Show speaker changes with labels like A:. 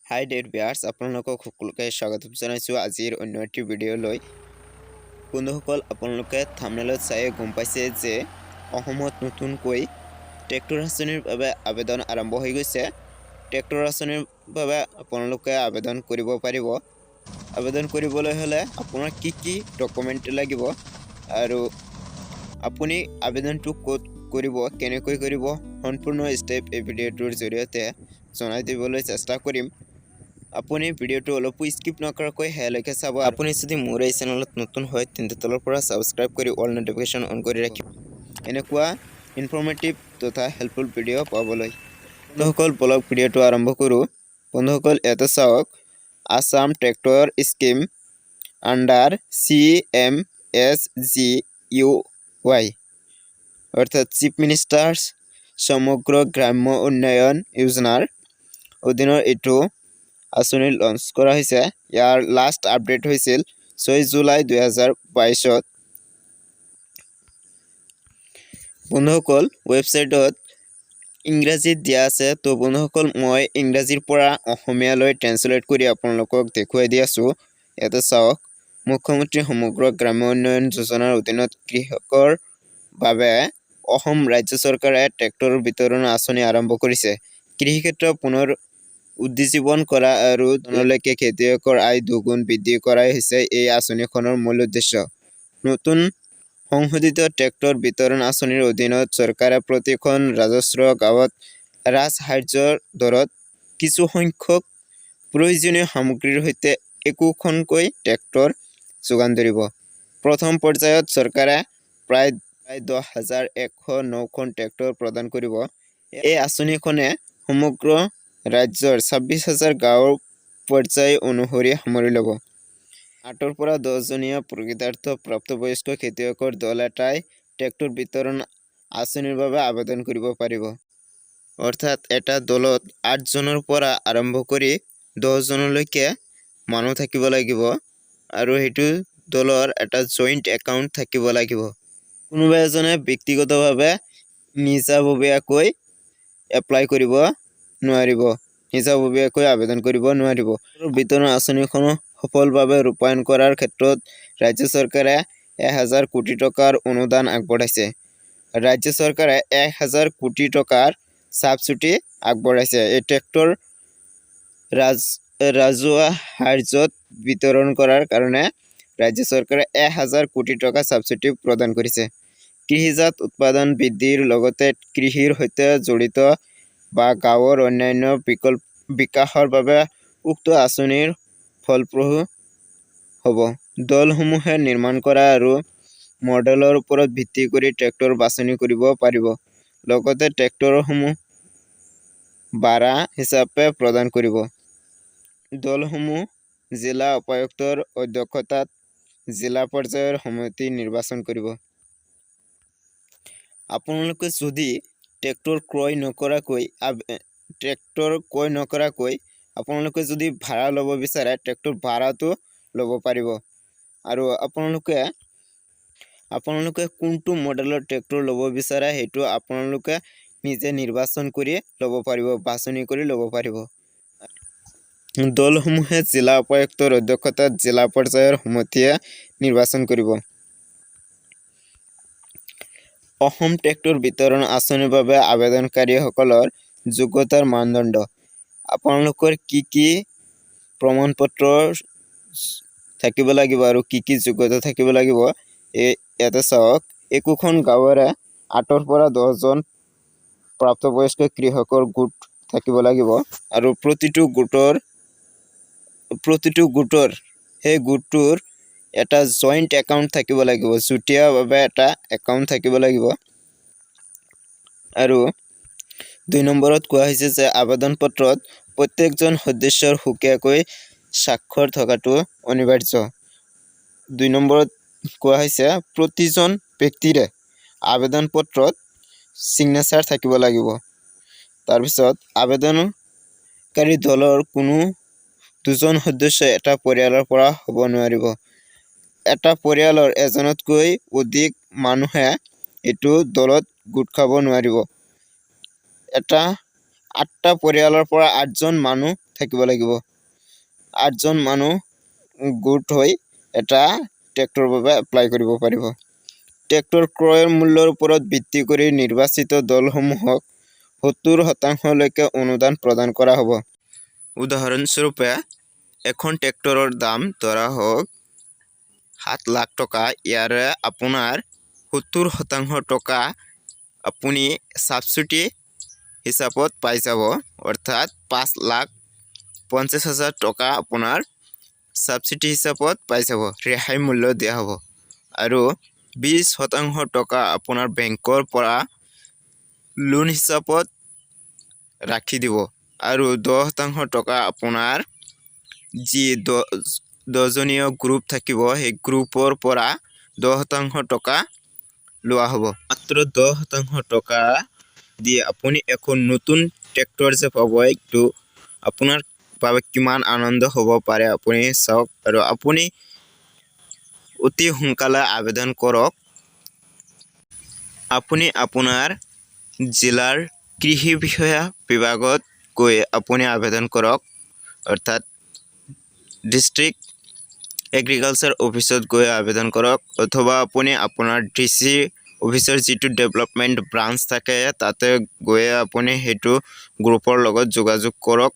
A: হাই dear viewers, আপোনালোকক সকলোকে স্বাগতম জনাইছোঁ আজিৰ অন্য এটি ভিডিঅ'লৈ। বন্ধুসকল, আপোনালোকে থাম্বনেইলত চায়ে গম পাইছে যে অসমত নতুনকৈ ট্ৰেক্টৰ আঁচনিৰ বাবে আবেদন আৰম্ভ হৈ গৈছে। ট্ৰেক্টৰ আঁচনিৰ বাবে আপোনালোকে আবেদন কৰিব পাৰিব। আবেদন কৰিবলৈ হ'লে আপোনাৰ কি কি ডকুমেণ্ট লাগিব আৰু আপুনি আবেদনটো ক'ত কৰিব, কেনেকৈ কৰিব, সম্পূৰ্ণ ষ্টেপ এই ভিডিঅ'টোৰ জৰিয়তে জনাই দিবলৈ চেষ্টা কৰিম। আপুনি ভিডিঅ'টো অলপো স্কিপ নকৰাকৈ শেষলৈকে চাব। আপুনি যদি মোৰ এই চেনেলত নতুন হয়, তেন্তে তলৰ পৰা ছাবস্ক্ৰাইব কৰি অল ন'টিফিকেশ্যন অন কৰি ৰাখিব এনেকুৱা ইনফৰ্মেটিভ তথা হেল্পফুল ভিডিঅ' পাবলৈ। বন্ধুসকল, বলক ভিডিঅ'টো আৰম্ভ কৰোঁ। বন্ধুসকল, ইয়াতে চাওক, Assam Tractor Scheme under CMSGUY, অৰ্থাৎ চিফ মিনিষ্টাৰ্ছ সমগ্ৰ গ্ৰাম্য উন্নয়ন যোজনাৰ অধীনৰ এইটো আঁচনি লঞ্চ কৰা হৈছে। ইয়াৰ লাষ্ট আপডেট হৈছিল 6 জুলাই 2022ত। বন্ধুসকল, ৱেবছাইটত ইংৰাজীত দিয়া আছে। তো বন্ধুসকল, মই ইংৰাজীৰ পৰা অসমীয়ালৈ ট্ৰেঞ্চলেট কৰি আপোনালোকক দেখুৱাই দি আছোঁ। ইয়াতে চাওক, মুখ্যমন্ত্ৰী সমগ্ৰ গ্ৰাম্য উন্নয়ন যোজনাৰ অধীনত কৃষকৰ বাবে অসম ৰাজ্য চৰকাৰে ট্ৰেক্টৰ বিতৰণ আঁচনি আৰম্ভ কৰিছে। কৃষিক্ষেত্ৰ পুনৰ উজ্জীৱন কৰা আৰু ধনলৈকে খেতিয়কৰ আয় দুগুণ বৃদ্ধি কৰাই হৈছে এই আঁচনিখনৰ মূল উদ্দেশ্য। নতুন সংশোধিত ট্ৰেক্টৰ বিতৰণ আঁচনিৰ অধীনত চৰকাৰে প্ৰতিখন ৰাজস্ব গাঁৱত ৰাজসাহায্যৰ দৰত কিছু সংখ্যক প্ৰয়োজনীয় সামগ্ৰীৰ সৈতে একোখনকৈ ট্ৰেক্টৰ যোগান ধৰিব। প্ৰথম পৰ্যায়ত চৰকাৰে প্ৰায় 10,109খন ট্ৰেক্টৰ প্ৰদান কৰিব। এই আঁচনিখনে সমগ্ৰ ৰাজ্যৰ 26 হাজাৰ গাঁৱৰ পৰ্যায় অনুসৰি সামৰি ল'ব। 8ৰ পৰা 10জনীয়া প্ৰকৃতাৰ্থ প্ৰাপ্তবয়স্ক খেতিয়কৰ দল এটাই ট্ৰেক্টৰ বিতৰণ আঁচনিৰ বাবে আবেদন কৰিব পাৰিব। অৰ্থাৎ এটা দলত 8জনৰ পৰা আৰম্ভ কৰি 10জনলৈকে মানুহ থাকিব লাগিব আৰু সেইটো দলৰ এটা জইণ্ট একাউণ্ট থাকিব লাগিব। কোনোবা এজনে ব্যক্তিগতভাৱে নিজাববীয়াকৈ এপ্লাই কৰিব নোৱাৰিব, নিজাববীয়াকৈ আবেদন কৰিব নোৱাৰিব। বিতৰণ আঁচনিখন সফলভাৱে ৰূপায়ণ কৰাৰ ক্ষেত্ৰত ৰাজ্য চৰকাৰে 1 হাজাৰ কোটি টকাৰ অনুদান আগবঢ়াইছে। ৰাজ্য চৰকাৰে 1 হাজাৰ কোটি টকাৰ ছাবচিডি আগবঢ়াইছে। এই ট্ৰেক্টৰ ৰাজহুৱা সাহায্যত বিতৰণ কৰাৰ কাৰণে ৰাজ্য চৰকাৰে 1 হাজাৰ কোটি টকা ছাবচিডি প্ৰদান কৰিছে। কৃষিজাত উৎপাদন বৃদ্ধিৰ লগতে কৃষিৰ সৈতে জড়িত বা গাঁৱৰ অন্যান্য বিকল্প বিকাশৰ বাবে উক্ত আঁচনিৰ ফলপ্ৰসূ হ'ব। দলসমূহে নিৰ্মাণ কৰা আৰু মডেলৰ ওপৰত ভিত্তি কৰি ট্ৰেক্টৰ বাছনি কৰিব পাৰিব। লগতে ট্ৰেক্টৰসমূহ ভাড়া হিচাপে প্ৰদান কৰিব। দলসমূহ জিলা উপায়ুক্তৰ অধ্যক্ষতাত জিলা পৰ্যায়ৰ সমিতি নিৰ্বাচন কৰিব। আপোনালোকে যদি ট্ৰেক্টৰ ক্ৰয় নকৰাকৈ আপোনালোকে যদি ভাড়া ল'ব বিচাৰে, ট্ৰেক্টৰ ভাড়াটো ল'ব পাৰিব। আৰু আপোনালোকে কোনটো মডেলৰ ট্ৰেক্টৰ ল'ব বিচাৰে, সেইটো আপোনালোকে নিজে নিৰ্বাচন কৰি ল'ব পাৰিব, বাছনি কৰি ল'ব পাৰিব। দলসমূহে জিলা উপায়ুক্তৰ অধ্যক্ষতাত জিলা পৰ্যায়ৰ সমিতিয়ে নিৰ্বাচন কৰিব। অসম ট্ৰেক্টৰ বিতৰণ আঁচনিৰ বাবে আবেদনকাৰীসকলৰ যোগ্যতাৰ মানদণ্ড। আপোনালোকৰ কি কি প্ৰমাণ পত্ৰ থাকিব লাগিব আৰু কি কি যোগ্যতা থাকিব লাগিব, এই ইয়াতে চাওক। একোখন গাঁৱৰে 8ৰ পৰা 10জন প্ৰাপ্তবয়স্ক কৃষকৰ গোট থাকিব লাগিব আৰু প্ৰতিটো গোটৰ সেই গোটটোৰ এটা জইণ্ট একাউণ্ট থাকিব লাগিব, যুটীয়াভাৱে এটা একাউণ্ট থাকিব লাগিব। আৰু 2 নম্বৰত কোৱা হৈছে যে আবেদন পত্ৰত প্ৰত্যেকজন সদস্যৰ সুকীয়াকৈ স্বাক্ষৰ থকাটো অনিবাৰ্য। 2 নম্বৰত কোৱা হৈছে, প্ৰতিজন ব্যক্তিৰে আবেদন পত্ৰত ছিগনেচাৰ থাকিব লাগিব। তাৰপিছত আবেদনকাৰী দলৰ কোনো দুজন সদস্য এটা পৰিয়ালৰ পৰা হ'ব নোৱাৰিব। এটা পৰিয়ালৰ এজনতকৈ অধিক মানুহে এইটো দলত গোট খাব নোৱাৰিব। এটা আঠটা পৰিয়ালৰ পৰা আঠজন মানুহ থাকিব লাগিব। আঠজন মানুহ গোট হৈ এটা ট্ৰেক্টৰৰ বাবে এপ্লাই কৰিব পাৰিব। ট্ৰেক্টৰ ক্ৰয়ৰ মূল্যৰ ওপৰত ভিত্তি কৰি নিৰ্বাচিত দলসমূহক 70 শতাংশলৈকে অনুদান প্ৰদান কৰা হ'ব। উদাহৰণস্বৰূপে, এখন ট্ৰেক্টৰৰ দাম ধৰা হওক 7 লাখ টকা। ইয়াৰে আপোনাৰ 70% টকা আপুনি ছাবচিডি হিচাপত পাই যাব, অৰ্থাৎ 5,50,000 টকা আপোনাৰ ছাবচিডি হিচাপত পাই যাব, ৰেহাই মূল্য দিয়া হ'ব। আৰু 20% টকা আপোনাৰ বেংকৰ পৰা লোন হিচাপত ৰাখি দিব আৰু 10% টকা আপোনাৰ যি 10জনীয় গ্ৰুপ থাকিব, সেই গ্ৰুপৰ পৰা 10% টকা লোৱা হ'ব। মাত্ৰ 10% টকা দি আপুনি এখন নতুন ট্ৰেক্টৰ যে পাব, এইটো আপোনাৰ বাবে কিমান আনন্দ হ'ব পাৰে আপুনি চাওক। আৰু আপুনি অতি সোনকালে আবেদন কৰক। আপুনি আপোনাৰ জিলাৰ কৃষি বিষয়া বিভাগত গৈ আপুনি আবেদন কৰক, অৰ্থাৎ ডিষ্ট্ৰিক্ট এগ্ৰিকালচাৰ অফিচত গৈ আবেদন কৰক, অথবা আপুনি আপোনাৰ ডিচি অফিচৰ যিটো ডেভেলপমেণ্ট ব্ৰাঞ্চ থাকে, তাতে গৈ আপুনি সেইটো গ্ৰুপৰ লগত যোগাযোগ কৰক।